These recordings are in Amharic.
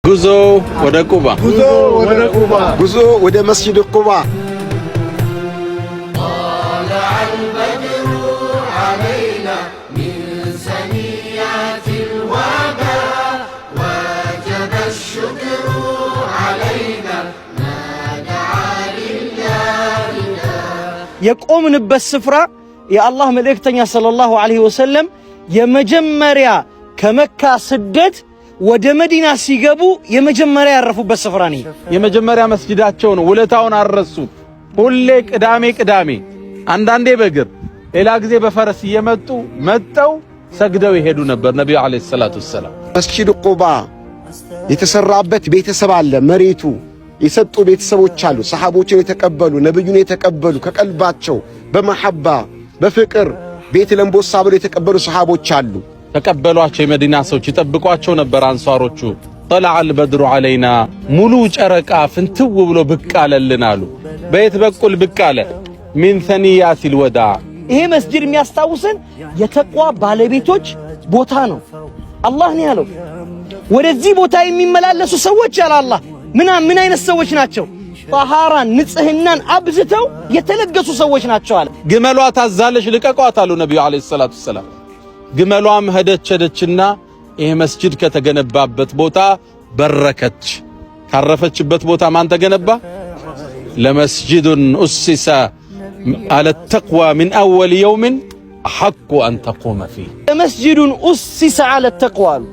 ጉዞ ወደ ቁባ። ጉዞ ወደ ቁባ። ጉዞ ወደ መስጂድ ቁባ። طلع البدر علينا من ثنيات الوداع، وجب الشكر علينا ما دعا لله. የቆምንበት ስፍራ የአላህ መልእክተኛ ሰለላሁ ዐለይሂ ወሰለም የመጀመሪያ ከመካ ስደት ወደ መዲና ሲገቡ የመጀመሪያ ያረፉበት ስፍራ ነው። የመጀመሪያ መስጂዳቸው ነው። ውለታውን አልረሱት። ሁሌ ቅዳሜ ቅዳሜ፣ አንዳንዴ በእግር፣ ሌላ ጊዜ በፈረስ እየመጡ መጠው ሰግደው ይሄዱ ነበር ነቢዩ ዓለይሂ ሰላቱ ወሰላም። መስጂድ ቁባ የተሰራበት ቤተሰብ አለ። መሬቱ የሰጡ ቤተሰቦች አሉ። ሰሓቦችን የተቀበሉ፣ ነብዩን የተቀበሉ፣ ከቀልባቸው በመሐባ በፍቅር ቤት ለምቦሳ ብለው የተቀበሉ ሰሓቦች አሉ። ተቀበሏቸው። የመዲና ሰዎች ይጠብቋቸው ነበር አንሷሮቹ። طلع البدر علينا፣ ሙሉ ጨረቃ ፍንትው ብሎ ብቅ አለልን አሉ። በየት በኩል ብቅ አለ? من ثنيات الوداع። ይሄ መስጂድ የሚያስታውሰን የተቅዋ ባለቤቶች ቦታ ነው። አላህ ነው ያለው። ወደዚህ ቦታ የሚመላለሱ ሰዎች ያለ አላህ ምን አይነት ሰዎች ናቸው? ጠሃራን ንጽህናን አብዝተው የተለገሱ ሰዎች ናቸው አለ። ግመሏ ታዛለች፣ ልቀቋት አሉ ነቢዩ ዓለይሂ ሰላቱ ወሰላም። ግመሏም ሄደች ሄደችና ይሄ መስጂድ ከተገነባበት ቦታ በረከች። ካረፈችበት ቦታ ማን ተገነባ? لمسجد أسس على التقوى من أول يوم أحق أن تقوم فيه። لمسجد أسس على التقوى አሉ።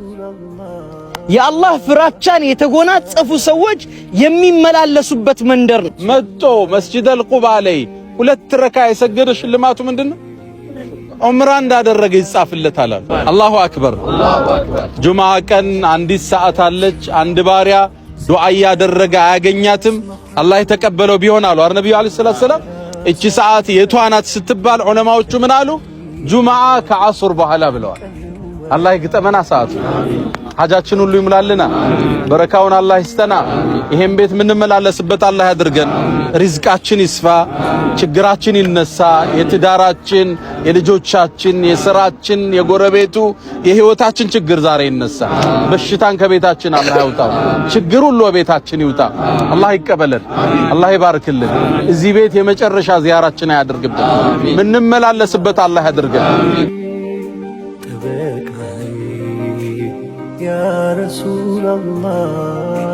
የአላህ ፍራቻን የተጎናጸፉ ሰዎች የሚመላለሱበት መንደር ነው። መጥቶ መስጂደል ቁባ ላይ ሁለት ረካ የሰገደ ሽልማቱ ምንድን ነው? ዑምራ እንዳደረገ ይጻፍለታል። አላሁ አክበር። ጁምዓ ቀን አንዲት ሰዓት አለች። አንድ ባሪያ ዱዓ እያደረገ አያገኛትም። አላህ የተቀበለው ቢሆን አሉ ነብዩ ዓለይሂ ሰላቱ ሰላም። እቺ ሰዓት የቷ ናት ስትባል ዑለማዎቹ ምን አሉ? ጁምዓ ከዐሱር በኋላ ብለዋል። አላህ ይግጠመና ሰዓቱ፣ ሐጃችን ሁሉ ይሙላልና፣ በረካውን አላህ ይስጠና። ይሄን ቤት የምንመላለስበት አላህ ያድርገን። ሪዝቃችን ይስፋ፣ ችግራችን ይነሳ። የትዳራችን፣ የልጆቻችን፣ የስራችን፣ የጎረቤቱ፣ የህይወታችን ችግር ዛሬ ይነሳ። በሽታን ከቤታችን አላህ ያውጣው። ችግር ሁሉ ቤታችን ይውጣ። አላህ ይቀበለን፣ አላህ ይባርክልን። እዚህ ቤት የመጨረሻ ዚያራችን አያድርግብን። ምንመላለስበት አላህ ያድርገን። ጠበቃዬ ያ ረሱላላህ።